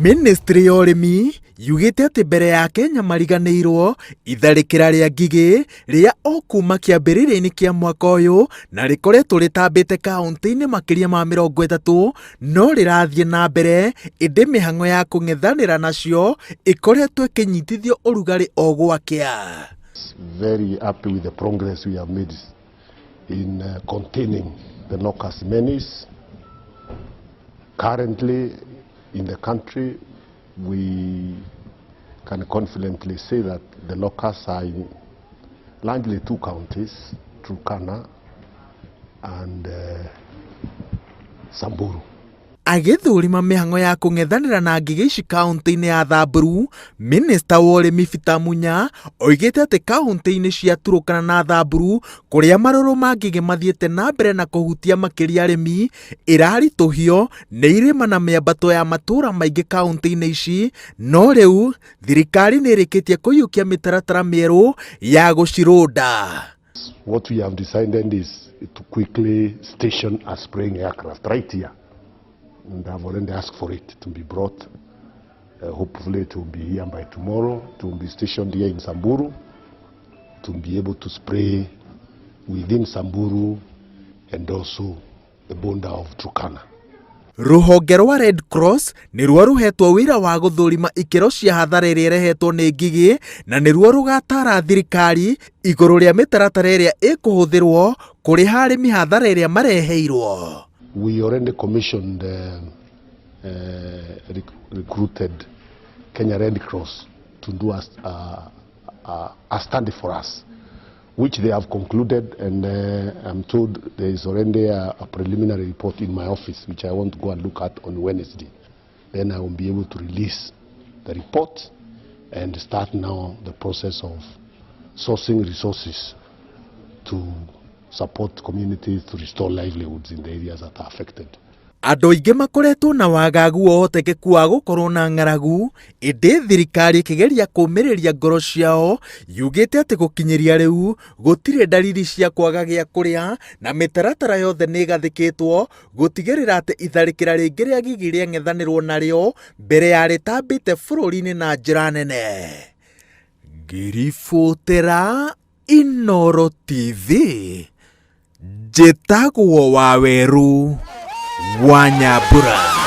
Ministry ya ũrĩmi yugĩte atĩ mbere ya Kenya mariganĩirwo itharĩkĩra rĩa ngigĩ rĩa o kuma kĩambĩrĩria-inĩ kĩa mwaka ũyũ na rĩkoretwo rĩtambĩte kaunti-inĩ makĩria ma 30 no rĩrathiĩ na mbere ĩndĩ mĩhang'o ya kũng'ethanĩra nacio ĩkoretwo ĩkĩnyitithio ũrugarĩ o gwakĩa. Very happy with the progress we have made in containing the locust menace. Currently in the country, we can confidently say that the locusts are in largely two counties, Turkana and Samburu. Agĩthũrima mĩhang'o ya kũng'ethanĩra na ngigĩ ici kaũntĩ-inĩ ya Thamburu, minista wa ũrĩmi Peter Munya oigĩte atĩ kaũntĩ-inĩ cia Turkana na Thamburu kũrĩa marũrũ ma ngigĩ mathiĩte na mbere na kũhutia makĩria arĩmi, ĩraritũhio nĩ irĩma na mĩambato ya matũũra maingĩ kaũntĩ-inĩ ici, no rĩu thirikari nĩ ĩrĩkĩtie kũiyũkia mĩtaratara mĩerũ ya gũcirũnda. What we have decided is to quickly station a spraying aircraft right here. And I've already asked for it to be brought. Hopefully it will be here by tomorrow. It will be stationed here in Samburu to be able to spray within Samburu and also the border of Turkana. Rũhonge rwa Red Cross nĩruo rũhetwo wĩra wa gũthũrima ikĩro cia hathara ĩrĩa ĩrehetwo nĩ ngigĩ na nĩruo rũgatara thirikari igũrũ rĩa mĩtaratara ĩrĩa ĩkũhũthĩrwo kũrĩha arĩmi hathara ĩrĩa mareheirwo. We already commissioned, recruited Kenya Red Cross to do a study for us, which they have concluded, and I'm told there is already a preliminary report in my office, which I want to go and look at on Wednesday. Then I will be able to release the report and start now the process of sourcing resources to support communities to restore livelihoods in the areas that are affected. Andũ aingĩ makoretwo na wagagu wa ũhotekeku wa gũkorwo na ng'aragu, ĩndĩ thirikari ĩkĩgeria kũũmĩrĩria ngoro ciao yugĩte atĩ gũkinyĩria rĩu gũtirĩ ndariri cia kwaga gĩa kũrĩa na mĩtaratara yothe nĩ ĩgathĩkĩtwo gũtigĩrĩra atĩ itharĩkĩra rĩngĩ rĩa ngigĩ rĩang'ethanĩrwo narĩo mbere ya rĩtambĩte bũrũri-inĩ na njĩra nene. Ngĩribotera Inooro TV, njĩtagwo Waweru wa Nyambura.